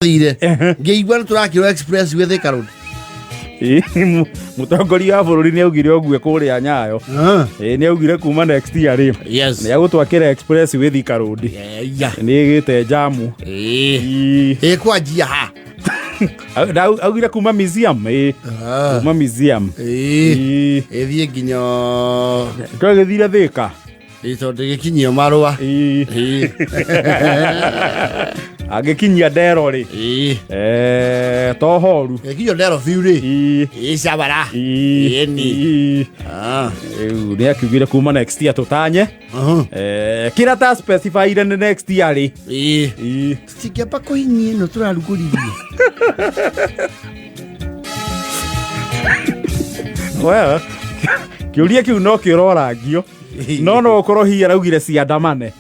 Thire ngĩigua nĩ tũrakĩrwo express gwĩ Thika Road. Ĩĩ, mũtongoria wa bũrũri nĩ augire ũguo kũrĩa Nyayo. Ĩĩ, nĩ augire kuma next year rĩ, nĩ agũtwakĩra express wĩ Thika Road. Nĩ ĩgĩte jamu. Ĩĩ. Ĩĩ. Ĩ kwanjia ha? Augire kuma museum. Ĩĩ, kuma museum. Ĩĩ. Ĩĩ. Ĩthiĩ nginya Twagĩthire Thika. Ĩ, tondũ gĩkinyio marũa. Ĩĩ. Ĩĩ. Angĩkinyia ndero rĩ, Ĩĩ. To horu. Gĩkinyio ndero biũ rĩ. Ĩĩ. Ĩ cabara. Ĩĩ. Ĩni. Ĩĩ. Rĩu nĩ akiugire kuma next year tũtanye. Kĩrĩa ta specifyire nĩ next year rĩ. Ĩĩ. Ĩĩ. Tũtingĩamba kũhinyia ĩno tũrarugũririe. Well, kĩũria kĩu no kĩrorangio, no ũkorwo hihi araugire ciandamane.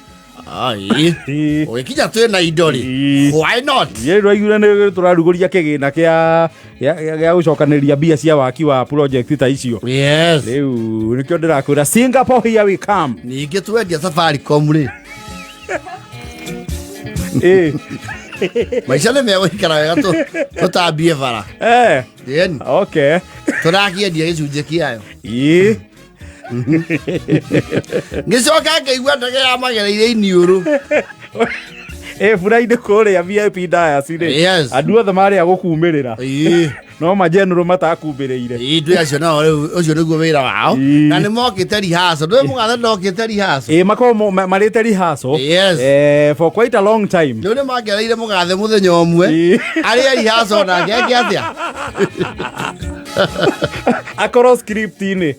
Ai. Ĩĩ. Ũgĩkinya twĩ na indo rĩ. Ĩĩ. Why not? Ye rwaigire nĩ tũrarugũria kĩgĩna kĩa gũcokanĩrĩria mbia cia waki wa project ta icio. Rĩu nĩkĩo ndĩrakwĩra Singapore here we come. Ningĩ twendia Safaricom rĩ. Ĩĩ. Maica nĩ megũikara wega tũtambie bara. Ĩni. Okay. Tũrakĩendia gĩcunjĩ kĩayo. Ĩĩ. Ngĩcoka ngĩigua ndege ya magereire iniũrũ. Ĩ bura-inĩ kũrĩa VIP Dias rĩ. Andũ othe marĩ a gũkumĩrĩra. No majenũrũ matakumbĩrĩire. Ĩĩ, ndwĩ acio nao rĩu ũcio nĩguo wĩra wao. Na nĩ mokĩte rehearsal. Ndũĩ mũgathe ndokĩte rehearsal. Ĩ makorwo marĩte rehearsal. For quite a long time. Rĩu nĩ mangereire mũgathe mũthenya ũmwe. Arĩa rehearsal nake eke atĩa? Akorwo script-inĩ.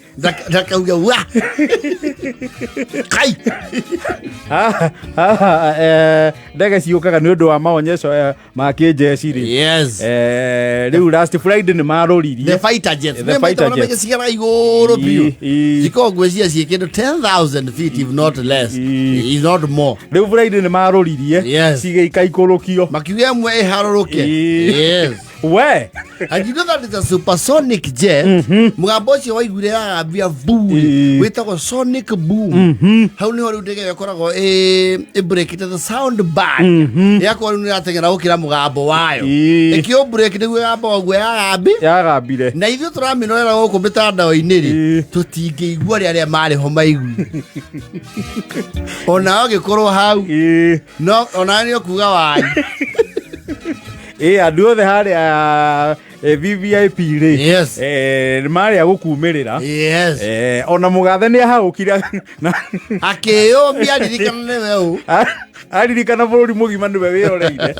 Ndakauge wa. Kai. Haha, ndege ciũkaga nĩ ũndũ wa maonyesho ma kĩnjeshi rĩ. Rĩu last Friday nĩ maroririe. The fighter jets. The Nĩ maita fighter marĩa jets. magĩcigara igũrũ biũ. Ĩ, ĩ. Cikoragwo ngwĩciria ciĩ kĩndũ 10,000 feet if not less. If not more. Rĩu Friday nĩ maroririe. Cigĩikaikũrũkio. Makiuga ĩmwe ĩharũrũke. We. And you know that it's a supersonic jet. Mũgambo ũcio waiguire yagambia boom. Wĩtagwo sonic boom. Hau nĩho rĩu ndege ĩyo ĩkoragwo ĩ breakĩte the sound barrier. Ĩgakorwo rĩu nĩ ĩrateng'era gũkĩra mũgambo wayo. Ĩkĩũ break nĩguo ĩgamba ũguo yagambi. Yagambire. Na ithuĩ tũramĩrorera gũkũ mĩtandao-inĩ rĩ, tũtingĩigua ũrĩa arĩa marĩ ho maiguire. Onao ũgĩkorwo hau. No onawe nĩ ũkuga wai. Ĩ andũ othe harĩa VVIP rĩ, nĩ marĩa gũkumĩrĩra. Ona mũgathe nĩ ahagũkire akĩyũmbia aririkana nĩwe ũ. Aririkana bũrũri mũgima nĩwe wĩroreire.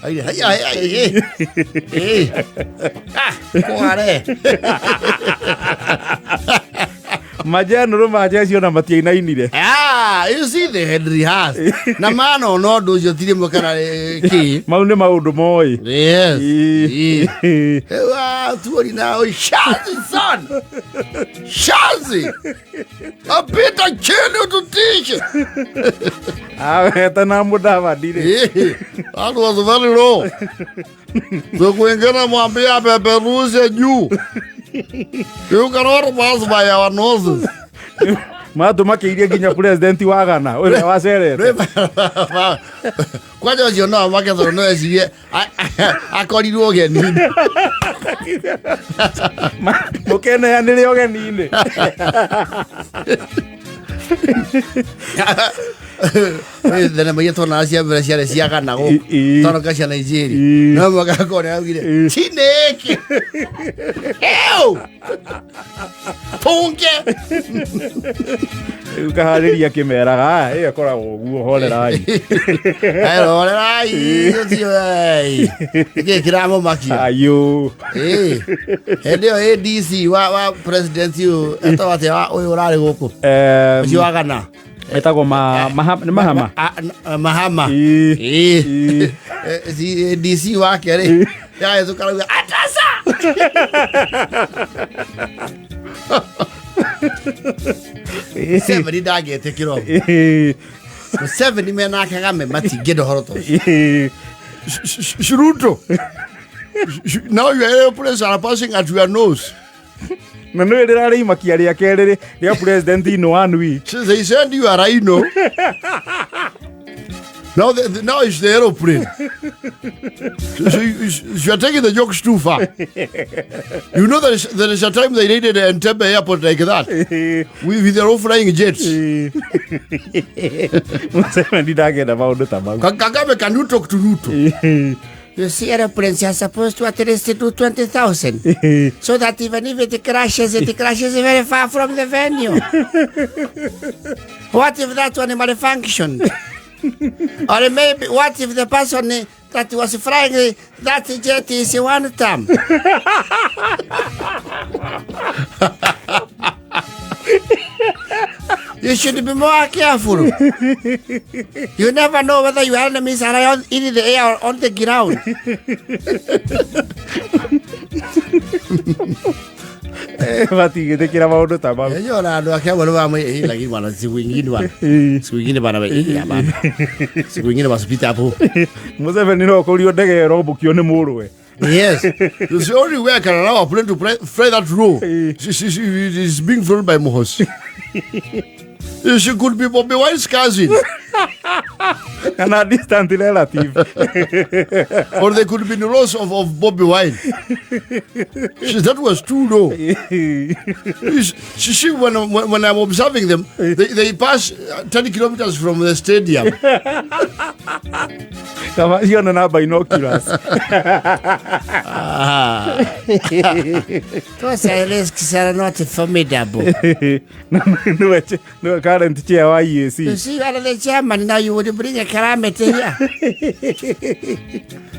Aire, haya, haya, eh, eh. Ah, kware. Majenũrũ ma jeshi ona matiainainire. Ah, you see the Henry has. Na mana ona ũndũ ũcio ti rĩmwe kana kĩ. Mau nĩ maũndũ moĩ. Yes. Rĩu, ah, tuori na oi, Shazi son. Shazi. Apita chini ututishe. Aweta na Mudavadi rĩ. That was very low. Siku ingine mwambie apeperushe juu. You cannot pass by our noses. Matũ makĩirie nginya president wa Ghana ũrĩa wacerete. Kwanja ũcio no amake tondũ no ecirie akorirwo ũgeni-inĩ. Mũkeneanĩre ũgeni-inĩ. Thenema iria tuonaga cia mbere ciarĩ cia Ghana gũkũ tondũ cia Nigeria no mwaka akorwo nĩ augire Chineke Ew! Funge Rĩu kaharĩria kĩmeraga "Ah, ĩyo ĩkoragwo ũguo horerai." Horerai ũcio nĩkĩ kĩramũmakia? Ayũ. Ĩĩ. Hĩndĩ ĩyo ADC wa president ũyũ etagwo atĩa ũyũ ũrarĩ gũkũ ũcio wa Ghana? Etagwo nĩ Mahama. Mahama. Ĩĩ. DC wake rĩ yahĩtũka rauga atasa. Museveni ndangĩtĩkĩra ũguo. Museveni mena Kagame matingĩenda ũhoro ta ũcio. Ruto, now your airplanes are passing at your nose. Na nĩ rĩrarĩ imakia rĩa kerĩ rĩa president in one week. They send you a rhino. Now it's the aeroplane. So you are taking the jokes too far. You know there is a time they raided Entebbe airport like that with their own flying jets. Museveni ndangenda maũndũ ta mau. Kagame, can you talk to Ruto? You see, aeroplanes are supposed to at least do 20,000, so that even if it crashes very far from the venue. What if that one malfunctioned? Or maybe what if the person that was flying that jet is one term? You should be more careful. You never know whether your enemies are in the air or on the ground. Matingĩtĩkĩra maũndũ ta mau. Yona andũ ake amwe nĩmamwĩ lakini bwana, siku ingine bwana, siku ingine bwana, hapana, siku ingine wasipite hapo. Museveni no kũrio ndege ĩrombũkio nĩ mũrũwe. Yes, it's the only way I can allow a plane to fly that low. She is being flown by Muhoozi. She could be Bobi Wine's cousin, kana distant relative. Or they could be the laws of Bobi Wine. That was too low. She, when I'm observing them, they pass 10 kilometers from the stadium. Kaba ciona na binoculars. Ah. Those risks are not formidable. Nĩwe current chair wa EAC. You see, you are the chairman now. You would bring a calamity here,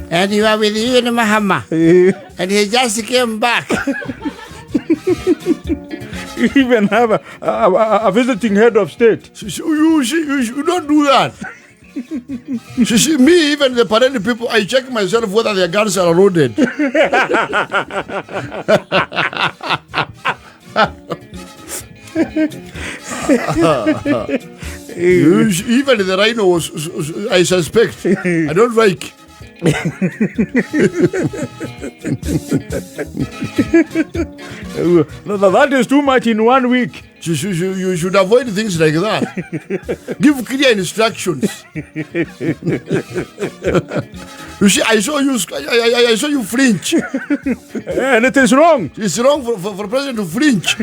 and you are with you in Mahama, and he just came back. Even have a visiting head of state. You see, you should not do that. You see, me, even the parade people, I check myself whether their guns are loaded. Even the rhino was, I suspect. I don't like. No, that is too much in one week. You should avoid things like that. Give clear instructions. You see, I saw you flinch. And it is wrong. It's wrong for president to flinch.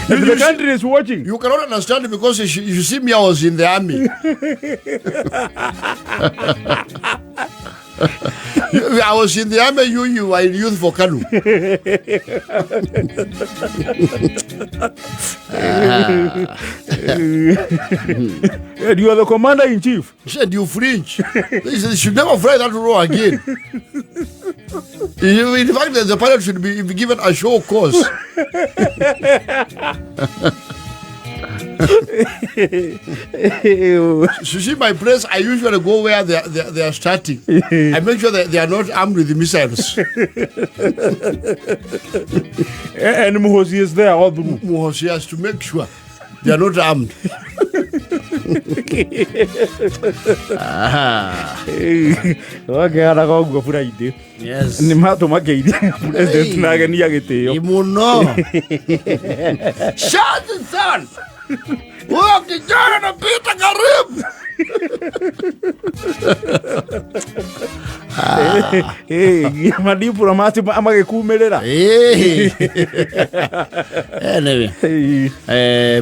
And the country is watching. You cannot understand because you see me, I was in the army. I was in the army, you were in Youth for Kanu. And you are the commander in chief. He said, "You flinch." He said, "You should never fly that low again. In fact, the pilot should be given a show cause." You see, my place, I usually go where they are starting. I make sure that they are not armed with missiles. And Muhoozi is there all through. Muhoozi has to make sure they are not armed. Wakehanaga ũguo Friday. Yes. Nĩ matũmakeithia president na ageni a gĩtĩo. Muno. Shut son. Huyo kijana anapita karibu. Madiplomati magĩkumĩrĩra. Anyway,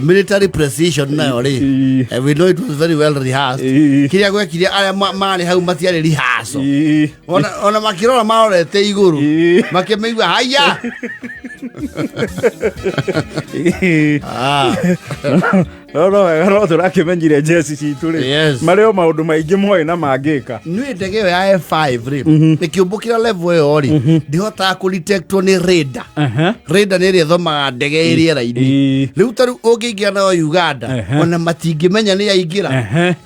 military precision nayo rĩ, we know it was very well rehearsed. Kĩrĩa gwekire arĩa marĩ hau matiarĩ rehearsal. Ona makĩrora marorete igũrũ makĩmĩigua haya. Ah. No wega no tũrakĩmenyire jeci citũ rĩ. Yes. Marĩ o maũndũ maingĩ moĩ na mangĩka. Nĩ ndege ĩyo ya F5 rĩ, ĩkĩũmbũkĩra level ĩyo rĩ, ndĩhotaga kũdetectwo nĩ radar. Radar nĩ ĩrĩa ĩthomaga ndege ĩ rĩera-inĩ. Rĩu ta rĩu ũngĩingĩra nayo Uganda, ona matingĩmenya nĩ yaingĩra.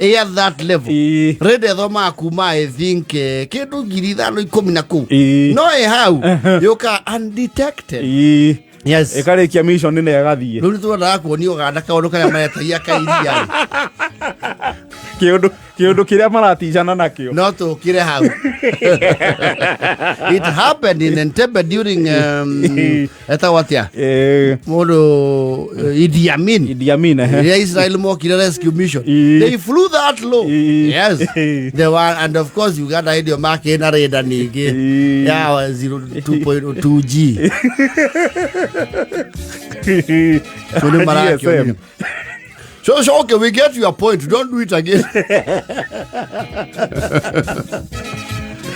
Ĩ at that level, radar ĩthomaga kuma, I think, kĩndũ 5,010 na kũu. No ĩ hau yũkaga undetected. Yes. Ĩkarĩkia mission na ĩgathiĩ. Rĩu nĩ twendaga kuonia Uganda kaũndũ karĩa maretagia kairia rĩ. Kĩũndũ kĩrĩa maraticana nakĩo. No tũkire hau. It happened in Entebbe during etagwo atĩa? Mũndũ Idi Amin. Idi Amin, ehe. Rĩrĩa Israel mokire rescue mission. They flew that low. Yes. They were, and of course Uganda hĩndĩ ĩyo makĩrĩ na radar ningĩ ya 2.2G. So nĩ marakĩonire. GSM. So okay, we get your point. Don't do it again.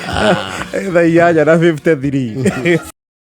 Thaa 8 na 53.